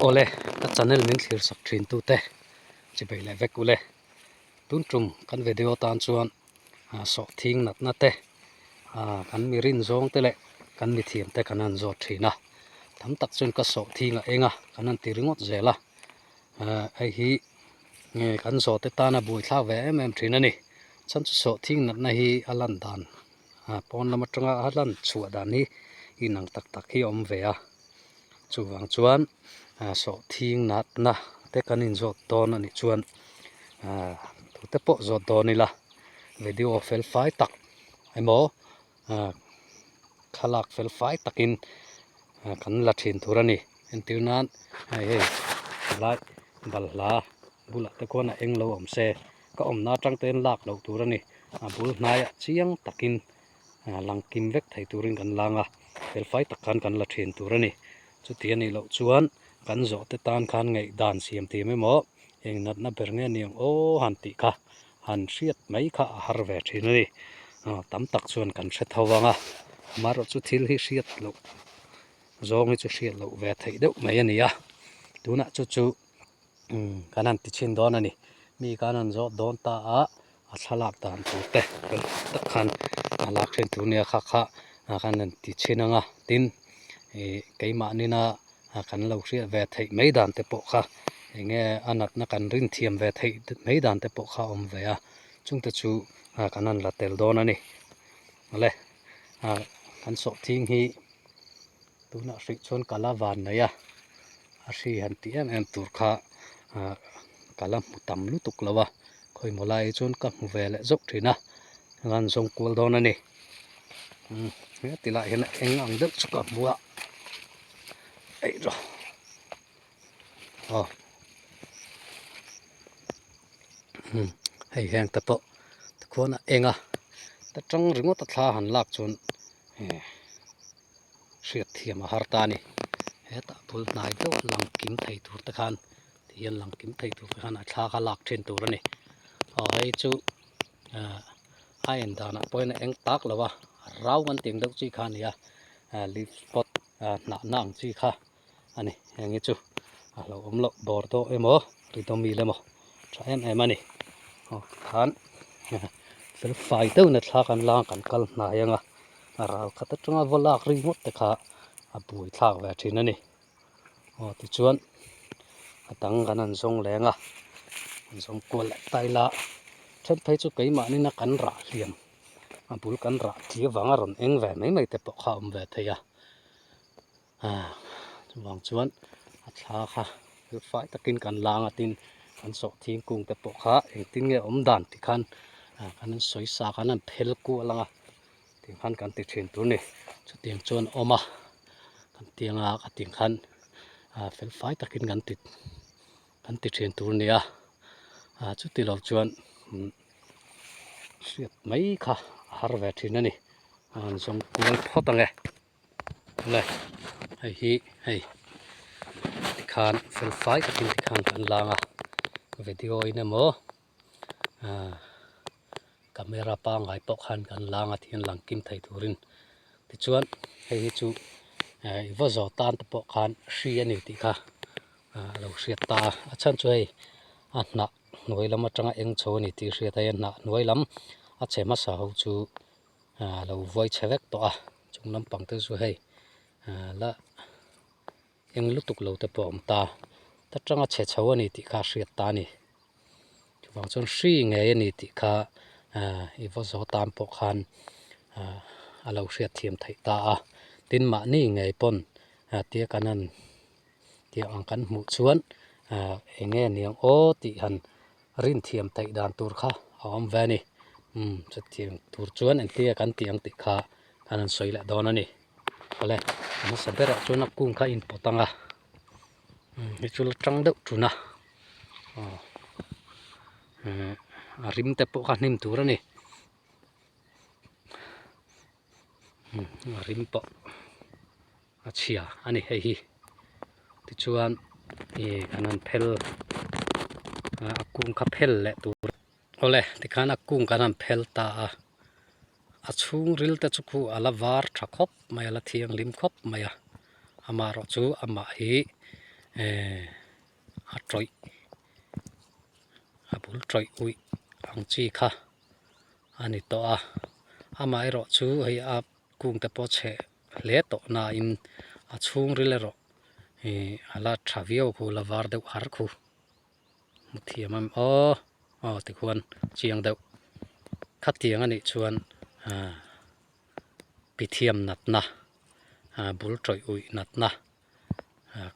Awle, ka channel min thlir sak thin tute chibei leh vek ule. Tun tum kan video tan chuan sawhthing natna te kan mi rin zawng te leh kan mi thiam te kan han zawt thin a. Tam tak chuan ka sawhthing a eng a, kan han ti ringawt zel a. Hei hi kan zawh te tana buaithlak ve em em thin a ni. Chhan chu sawhthing natna hi a lan dan pawn lam atanga a lan chhuah dan hi inang tak tak hi a awm ve a. Chuvang chuan sawhthing natna te kan inzawt dawn a nih chuan tute pawh zawt dawn ila video fel fai tak emaw thlalak fel fai takin kan la thin tur a ni. Entir nan hei hei helai balhla bulah te khuan a eng lo awm se ka awmna atang te hian lak loh tur a ni. A bul hnaiah chiang takin lang kim vek thei turin kan lang a, fel fai tak khan kan la thin tur a ni. Chuti a nih loh chuan kan zawh te tan khan ngaihdan siam thiam emaw eng natna ber nge ni ang aw han tih kha han hriat mai kha a har ve thin a ni. Tam tak chuan kan hre tho vang a, amaherawhchu thil hi hriat loh zawng hi chu hriat loh ve theih deuh mai a ni a, tunah chu chu kan han ti chhin dawn a ni. Mi kan han zawt dawn ta a, a thlalak dan tur te fel tak khan a lak thin tur nia kha kha kan han ti chhin ang a, tin ih keimahni na kan lo hriat ve theih mai dan te pawh kha eng nge a natna kan rin thiam ve theih mai dan te pawh kha a awm ve a, chungte chu kan han la tel dawn a ni. Awle kan sawhthing hi tunah hrih chuan ka la van nei a, a hri han tih em em tur kha ka la hmu tam lutuk lo a, khawimaw lai hi chuan ka hmu ve leh zauh thin a, an zawng kual dawn a ni. Heti lah hian a eng ang deuh chu ka hmu a. Eih rawh aw hei heng te pawh tikhuan a eng a ta tang ringawt a thla han lak chuan hriat thiam a har ta a ni hetah bul hnai deuh lang kim thei tur te khan tihian lang kim thei tur te khan a thla kha lak thin tur a ni aw hei chu a en danah pawhin a eng tak lo a rau kan tih ang deuh chi kha a ni a leaf spot. Hnahna ang chi kha a ni heng hi chu a lo awm loh bawr dawh emaw ridawmil emaw tha em em a ni aw tikhan fel fai deuhin a thla kan la a kan kal hnai ang a a ral khat atanga va lak ringawt te kha a buai thlak ve thin a ni aw tichuan a dang kan han zawng leng a an zawng kual leh ta ila then phei chu keimahni kan rah hliam. A bul kan rah thi avanga rawn eng ve mai mai te pawh kha a awm ve thei a ah chuvang chuan a thla kha fai takin kan lang a tin kan sawhthing kung te pawh kha engtin nge awm dan ti khan ah kan han sawi sa khan an phel kual ang a tih khan kan ti thin tur a ni chutiang chuan a awm a kan tiang a ka tih khan ah fel fai takin kan ti kan ti thin tur a ni a ah chuti lo chuan. Hriat mai kha a har ve thin a ni a han zawng kual phawt ang e le hei hi hei tikhan fel fai takin tikhan kan lang a video in emaw ah camera pangngai pawh khan kan lang a tihian lang kim thei turin tichuan hei hi chu eh i va zawh tan te pawh khan hri a ni tih kha ah a lo hriat ta a a chhan chu hei a hnah. Hnuai lam atanga eng chho a ni tih hriat a hian hnah hnuai lam a chhe hmasa ho chu ah lo vuai chhe vek tawh a chung lampang te chu hei ah la eng lutuk lo te pawh a awm ta ta tanga chhe chho a ni tih kha a hriat ta a ni chuvang chuan hri ngei a ni tih kha ah i vaw zawh tan pawh khan ah a lo hriat thiam theih ta a tin mahni ngei pawn ah tia kan han. Tiang ang kan hmuh chuan ah eng nge niang aw tih han rin thiam theih dan tur kha a awm ve a ni umm chutiang tur chuan engtin nge kan tih ang tih kha kan han sawi leh dawn a ni awle a hmasa berah chuan a kung kha a inpawt ang a umm hei chu la tang deuh tun a aw eh a rim te pawh kha hnim tur a ni umm a rim pawh. A chhia a ni hei hi tichuan ih kan han phel a kung kha phel leh tur awle tikhan a kung kan han phel ta a a chhungril te chu khu a la var tha khawp mai a la thianghlim khawp mai a amaherawh chu amah hi Eh a tawih a bul tawih uih ang chi kha a ni tawh a amaherawh chu hei a kung te pawh chhe hle tawh nain a chhungril erawh ih a la tha viau khu la var deuh har khu hmu thiam em aw aw tikhuan chiang deuh khatiang anih chuan ah pithiam natna ah bul tawih uih natna.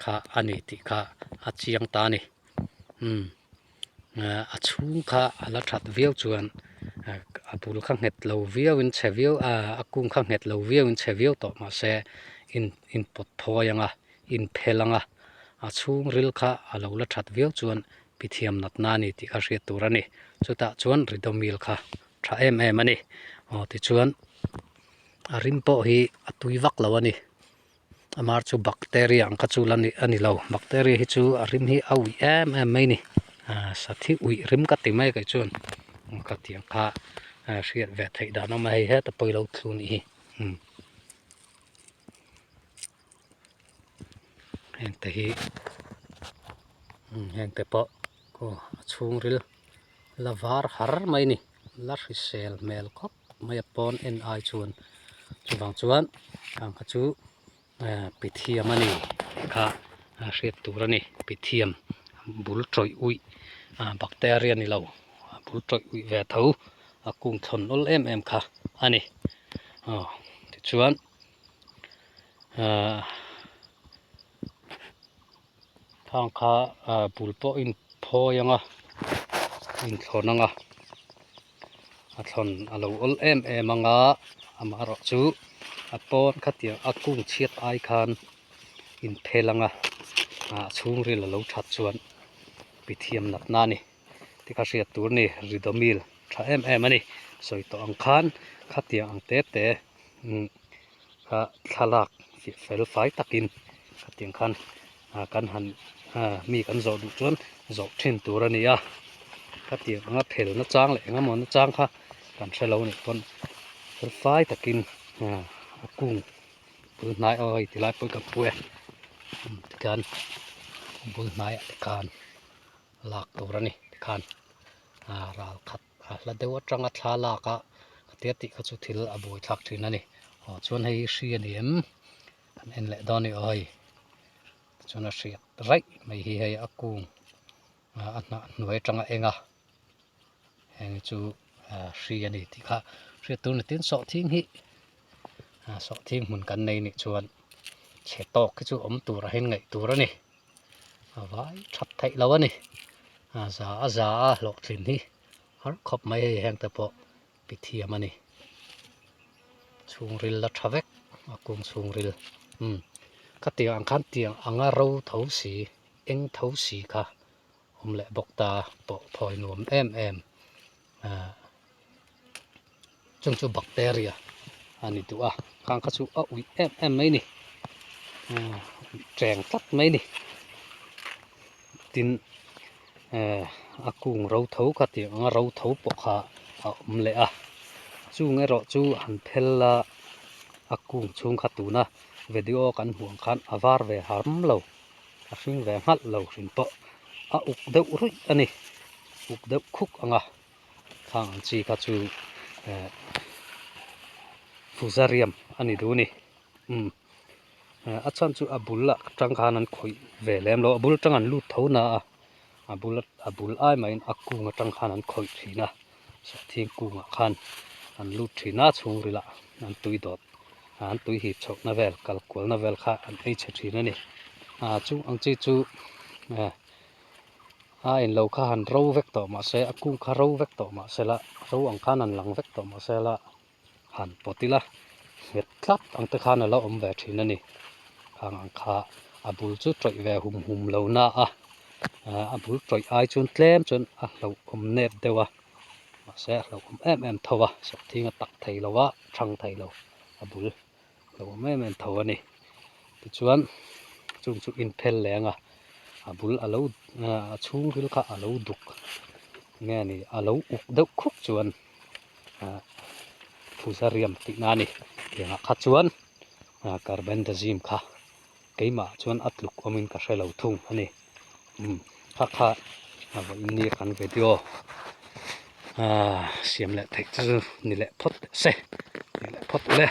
kha a ni tih kha a chiang ta a ni umm a chhung kha a la that viau chuan a bul kha nghet lo viau in chhe viau ah a kung kha nghet lo viau in chhe viau tawh mahse in in pawt phawi ang a in phel ang a a chhung ril kha a lo la that viau chuan pithiam natna a ni tih kha hriat tur a ni chutah chuan ridomil kha tha em em a ni aw tichuan a rim pawh hi a tui vak lo a ni. Amar chu bacteria ang kha chu la ni a ni lo bacteria hi chu a rim hi a uih em em mai a ni ah sathi uih rim ka ti mai kei chuan khatiang kha hriat ve theih dan a awm a hei heta pawh ilo thlu a nih hi umm heng te hi umm heng te pawh aw a chhungril la var har mai a ni la hrisel hmel khawp. Mai a pawn en ai chuan chuvang chuan ang kha chu eh pithiam a ni tih kha a hriat tur a ni pithiam bul tawih uih ah bacteria ni lo bul tawih uih ve tho a kung thlawn awl em em kha a ni aw tichuan ah khang kha ah bul pawh a inphawi ang a inthlawn ang a. A thlawn a lo awl em em ang a amaherawh chu a pawn khatiang a kung chhiat ai khan inphel ang a ah chhungril a lo that chuan pithiam natna a ni tikha hriat tur a ni ridomil tha em em a ni sawi tawh ang khan khatiang ang te te umm kha thlalak fiah fel fai takin khatiang khan ah kan han ah mi kan zawh duh chuan zawh thin tur a ni a khatiang anga phel na chang leh eng emaw na chang kha kan hre lo anih pawn fel fai takin ah a kung bul hnai aw hei tilai pawh hi kan pu e tikhian bul hnaiah te khan lak tur a ni tikhan ah ral khat a hla deuh atanga thla lak a khatia tih kha chu thil a buai thlak thin a ni aw chuan hei hi hri a ni em. Kan en leh dawn a ni aw hei tichuan a hriat raih mai hi hei a kung a hnah hnuai atanga eng a heng hi chu hri a ni tih kha hriat tur a ni tin sawhthing hi sawhthing hmun kan nei nih chuan chhe tawk hi chu awm tur a hin ngaih tur a ni a vai that theih lo a ni a za a za a hlawhtlin hi har khawp mai hei heng te pawh. Pi thiam a ni. Chhungril la tha vek a kung chhungril umm khatiang ang khan tiang anga ro tho si eng tho si kha awm leh bawk ta pawh phawi nuam em em ah chung chu bacteria a ni duh a khang kha chu a uih em em mai a ni ah teng tlat mai a ni tin. Eh a kung ro tho kha tih anga ro tho pawh kha a awm leh a chung erawh chu han phel a a kung chhung kha tuna video kan hmuh ang khan a var ve ham lo a hring ve nghalh lo hrim pawh a uk deuh ruih a ni uk deuh khuk ang a khang ang chi kha chu eh fusarium a ni duh a ni umm. A chhan chu a bul ah atang khan an khawih ve lem lo a bul atang an lut tho na a a bul a bul ai mahin a kung atang khan an khawih thin a sawhthing kungah khan an lut thin a chhungril ah an tui dawt an tui hip chhoh na vel kal kual na vel kha an ei chhe thin a ni ah chung ang chi chu eh a in lo kha han ro vek tawh mahse a kung kha ro vek tawh mahse la ro ang khan an lang vek tawh mahse la. Han pawt ila nghet tlat ang te khan a la awm ve thin a ni khang ang kha a bul chu tawih ve hum hum lo na a a bul tawih ai chuan tlem chuan a hlauhawm nep deuh a mahse a hlauhawm em em tho a sawhthing a tak thei lo a thang thei lo a bul hlauhawm em em tho a ni tichuan chung chu inphel leh ang a a bul a lo a chhungril kha a lo duk nge ni a lo uk deuh khuk chuan. ah fusarium tih na a ni tiangah kha chuan ah carbendazim kha Keimah chuan a tluk awmin ka hre lo thung a ni. Umm kha kha a vawiin ni kan video aaa siam leh theih chu ni leh phawt teh se ni leh phawt ule.